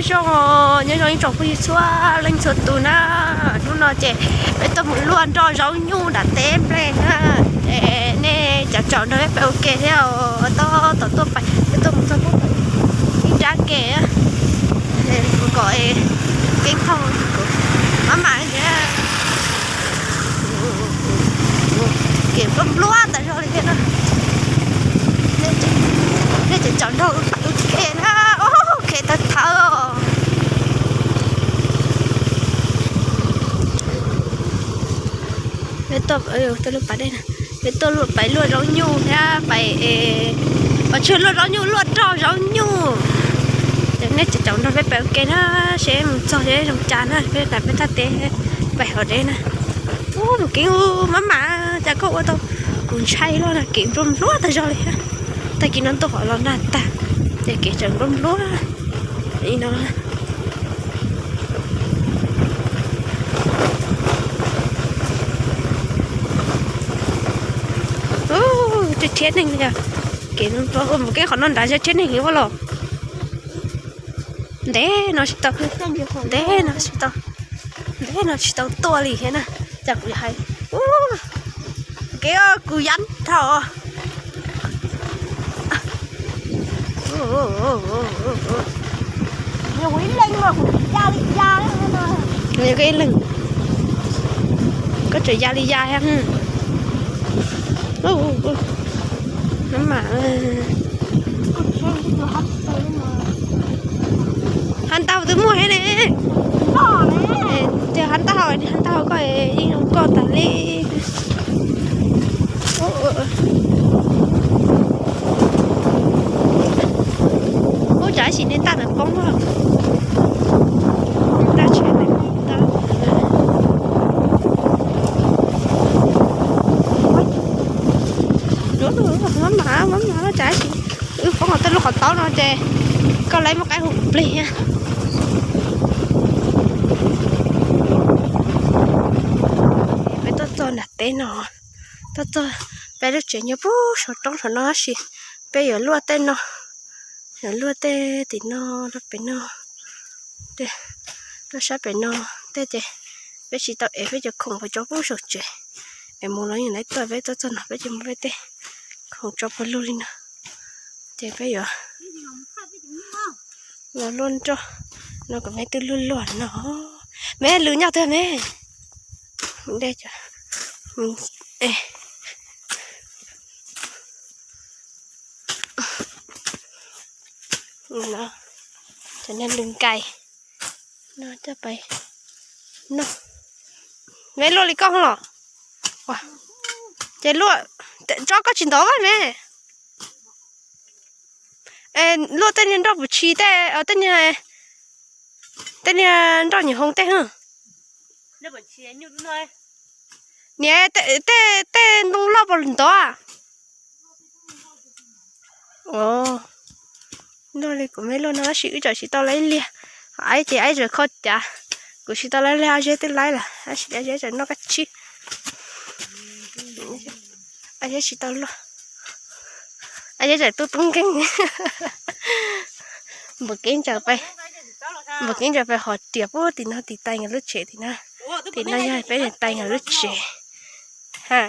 Zoo, nyob zoo ib tsoom phooj ywg txhua leej txhua tus na. Hnub no ces peb tuaj mus luaj nroj zaub nyuj nram teb nplej na. Ces nej cov tsaum nrog peb ua ke thiab os. Tab tom tuaj pais, peb tuaj mus txog ib nrab ke, kom keeb thooj mab mam thiab. Kev npluab npluab tas zog li thiab na. Nej cov tsaum nrog ua ke na. Kev thawv thawv. Peb tuaj, peb tuaj pais luaj zaub nyuj thiab pais, pais tsuag luaj zaub nyuj, luaj roj zaub nyuj. Ces nej cov tsaum nrog peb pais ua ke na, seb mus txog seb zoo cas na, peb pais peb thaj teb, pais hauv deb na. Ub, kev mab mam, cas koj ua tau kuv ntshai luaj na, kev npluab npluab tas zog li. Tag kis no ntuj qhov los nag tag, ces kev tseem npluab npluab li no. Ub, thiab neeg li os. Kev mus kev qhov no nrad thiab neeg li ua los. Ntev no tsis tau, ntev no tsis tau, ntev no tsis tau tuaj li thiab na. Cas kuv hais, ub, kev kuv yam dhau. Ib leeg, koj tseem ya li ya thiab. Mab mam, hab ntau twb muaj thiab ne. Ces hab ntau, hab ntau koj yeej zoo koj tas li. Ub, tsam sim nej ntaj ntawd poob, ntaj tsheb ntawd poob ntag. Mab mam, mab mam, tsam sim wb poob hauv tej lub qhov taub no ces koj lawv muaj qaib hu kuv plig thiab. Peb tuaj txog nram teb no, tuaj txog peb lub tsev nyob puag saum roob saum no tab sis peb yuav luaj tej no, yuav luaj tej tim no rau pem no, rau sab pem no tej ces peb tsis tau ev peb cov khoom puag tso puag saum tsev, es mus los yeej lawv tuaj, peb tuaj txog no peb ces muab peb tej khoom tso puag lug li no, ces peb yuav los luaj nroj no kom me twb luaj luaj no. Me lwm nyob twg me? Dej, cov niag lwm nkais no coj pais noj. Me luaj li koj los? Ces luaj, tsob koj tsis ntov me. Luaj tej niag nroj puv tshis tej, tej niag, tej niag nroj nyuam hoov tej. Niam, tej ntoo loj puas ntov? Luaj li kuv me luaj no tab sis wb tseem tsis tau laib liag. Aib ces aib tseem kho cav, kuv tsis tau laib liag, ab zeb twb laib lawm tab sis ab zeb tseem noj kab tsib. Ab zeb tsis tau luaj, ab zeb tseem tub tub nkeeg. Npam keeb ntsaws pais, npam keeb ntsaws pais hov riam puag tim no, tim tais nkawd lub tsev tim na. Tim no yog peb tais nkawd lub tsev. Ha,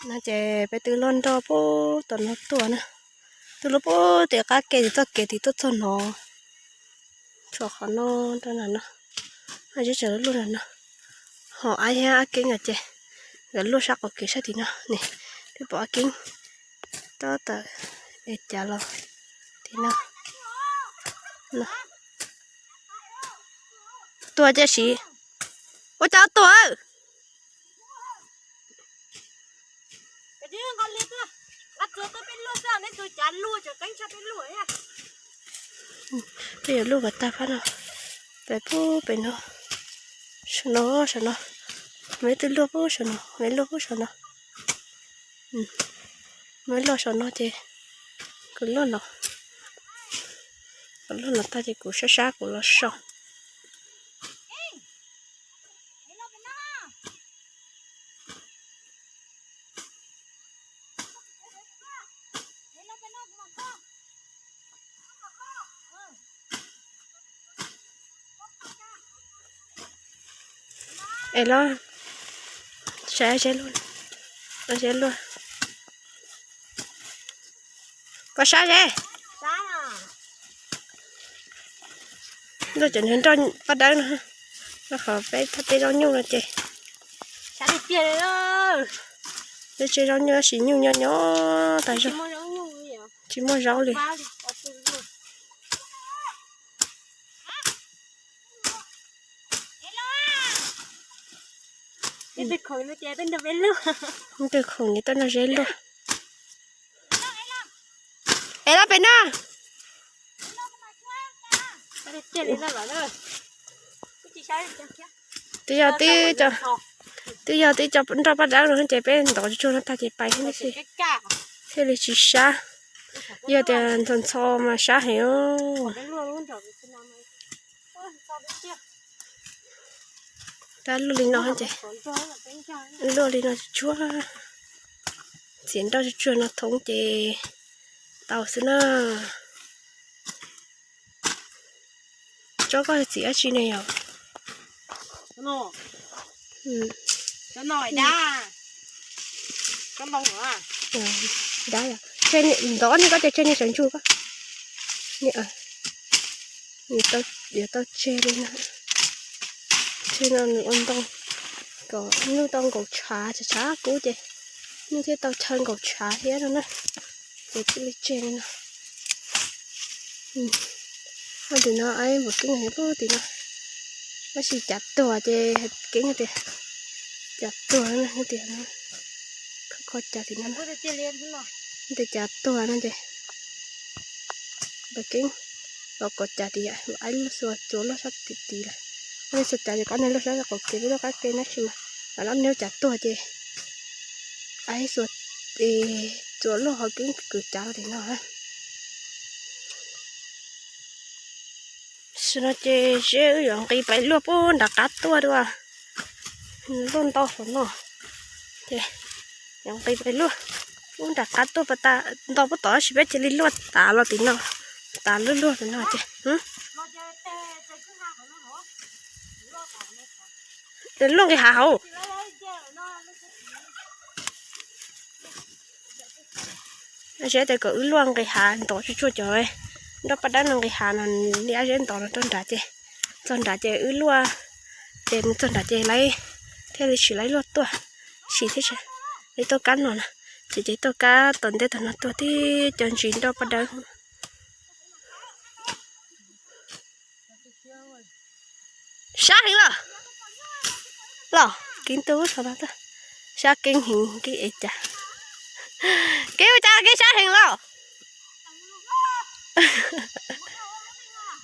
no ces peb twb luaj nroj puag tom no tuaj na, twb luaj puag tim qab ke tim txoj kev tim tuaj txog no. Tsuas qhov no rau nram no, ab zeb tseem luaj nram no. Ho ab yab ab keeb no ces nkawd luaj sab qaum kev sab tim no ne. Twb pom ab keeb tab tom ev cav los tim no. Tuag cia siv, ua cas tuag? Peb yuav luaj kom tag phab no, pem puag pem no, saum no, saum no, me twb luaj puag saum no, me luaj puag saum no. Me luaj saum no ces kuv luaj no, kuv luaj no tag ces kuv sab sab kuv los so. Es los saib zeb luaj, zeb luaj. Koj saib ze. Luaj cov nroj paj dawb no, rau qhov peb thaj teb zaub nyuj no ces. Peb tsev zaub nyuj tab sis nyuj nyob nyob tas zog, tsis muaj zaub li. Tus khoom no tuaj nrog zeb luaj. Es los pem no. Twb yog twb, twb yog twb cov nroj paj dawb no ces peb ntov tsuag tsuag no tag ces pais thiab ne. Thiaj li tsis sab. Yog tias ntxhov ntxhov mas sab heev. Tab luaj li no ces, luaj li no tsuag, txiav nroj tsuag tsuag no thoob ces tau xwb na. Tsob koj txiav dab tsi ne yom? Dab, ntov nej koj tias tseg nej sawv ntsug koj. Yuav tau tseg li no. Tseg no nws ua ntoo kom nws tau nkaum tshav, tshav tshav kub ces nws thiaj tau chaw nkaum tshav thiab no na. Ces thiaj li tseg li no. Tim no, Vam Keeb hais puag tim no, tab sis cav tuag ces Keeb tias, cav tuag tias, kho kho cav tim no, tias cav tuag no ces Vam Keeb los kom cav tim, aib lub xuas txuas luaj sab tim tid lawm. Aib lub xuas cav ces kom nej luaj sab qaum kev, peb luaj qab kev tab sis mas lam lab neb cav tuag ces aib xuas txuas luaj ho Keeb kwv cav los tim no. Tam sim no ces seb wb yuav nqis pais luaj puag nram qab tuaj dua. Luaj ntau hlo no ces yuav nqis pais luaj puag nram qab tuaj pas tas, ntau puag tod tab sis peb cia li luaj tas los tim no, tas luaj luaj tim no ces luaj nqis hav hauv. Seb tias kom wb luaj nqis hav ntov tsuag tsuag cov nroj paj dawb no nqis hav no, li ab zeb ntov no rau nrad ces, txog nrad ces wb luaj, ces txog nrad ces lawv thiaj li tsis laib luaj tuaj, sim thiab, li tuaj kab no na, ces ces tuaj kab tom ntej tom no tuaj tib co ntsis nroj paj dawb. Sab heev los, los Keeb tub thaum no, sab Keeb heev Keeb ev cas, Keeb ua cas Keeb sab heev los.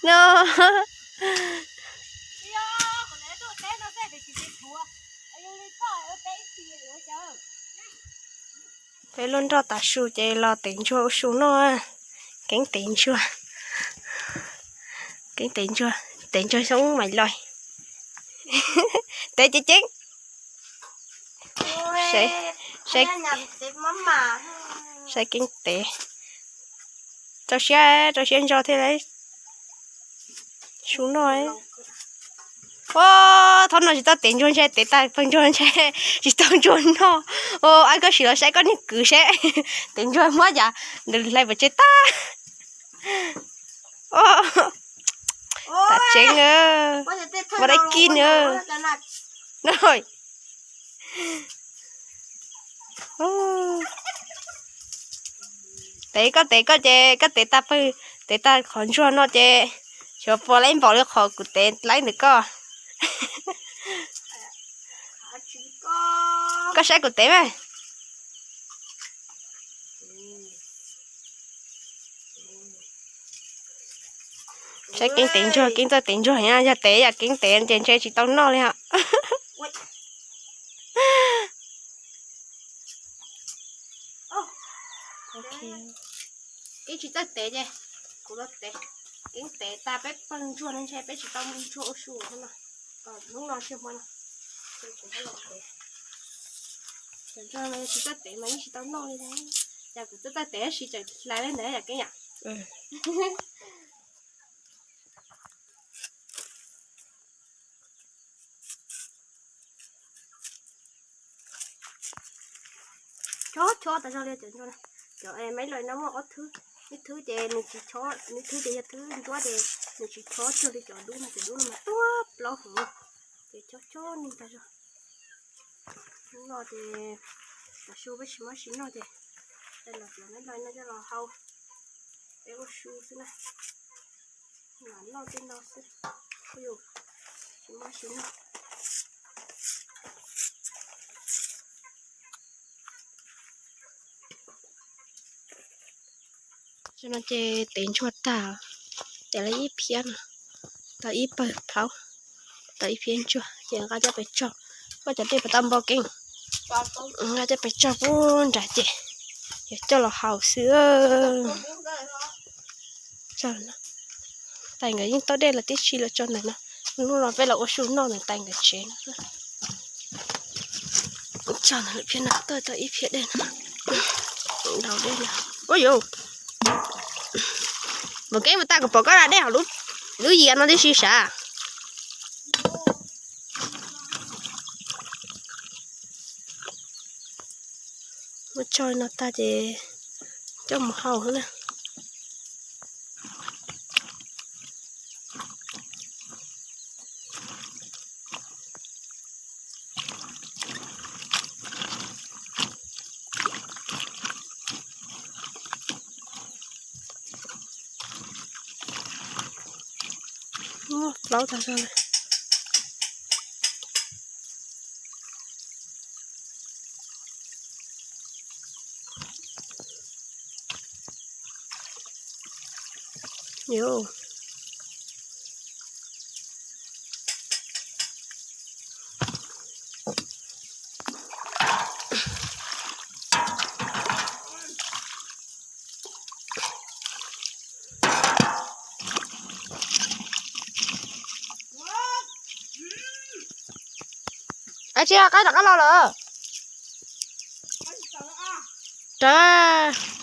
No, peb luaj nroj tas su ces los tev ntsuag ua su noj. Keeb tev ntsuag, Keeb tev ntsuag, tev ntsuag xyoob mais loj, tev ceev ceev. Saib Keeb tev, rau siab, rau siab ntso thiaj li su noj. Ua, thaum no tsis tau tev ntsuag ntshe tev tag pawg ntsuag ntshe tsis tau ntsuag noj. Ua, aib koj sim los saib koj niag kwv seb tev ntsuag muab cas nws hlais pov tseg tag. Tam tseeb, muab dai kij nws. Tev koj tev koj ces koj tev tag pawg, tev tag qhov ntsuag no ces xyov puas laib npaum li qhov kuv tev laib ntawm koj. Koj saib kuv tev mas. Saib Keeb tev ntsuag, Keeb txawj tev ntsuag, yog tev yam Keeb tev ces ntshe tsis tau noj li os. Keeb tsis txawj tev ces kuv los tev. Keeb tev tag peb pawg ntsuag no ntshe peb tsis tau ntsuag ua su no. Kom hnub no tsis muaj no. Tsis txawj tev mas yeej tsis tau noj li. Cas kuv txawj txawj tev tab sis tseem hlais li ntawd yam Keeb yom. Chob chob tas zog li cov ntsuag na. Cov Maiv Lais no muaj ob thwb, ib thwb ces nws tsis chob, ib thwb ces yog thwb ntsuab ces nws tsis chob cuag li cov dub no, cov dub no mas tuab plaub heev, ces chob chob neeg tas zog. Hnub no ces tav su peb tsis muaj dab tsi noj ces los cov Maiv Lais no coj los hau, peb ua su xwb na. Lam noj tej no xwb, tsis muaj dab tsi noj. Tam no ces tev ntsuag tag, tev lawm ib phiab no, tau ib pawg plaub, tau ib phiab ntsuag ces nqa coj pem tsaug, koj cov dej puas tau npau keeb, nqa coj pem tsaug pub nrad ces yuav coj los haus xwb. Tais nkawd yeej tau dej los tib si los tso ntawm no, hnub no peb los ua su noj ntawm tais nkawd tsev no. Tso ntawm lub phiab no tuaj tau ib phiab dej no, npau dej no. Ua yuv, npau keeb mus tag kuv pom koj da dej hauv lub yias no tib si sav. Muab tso no tag ces coj mus hau na. Muaj plaub tag zog li. Ab tsi, qaib rov qab los lawm. Rawv.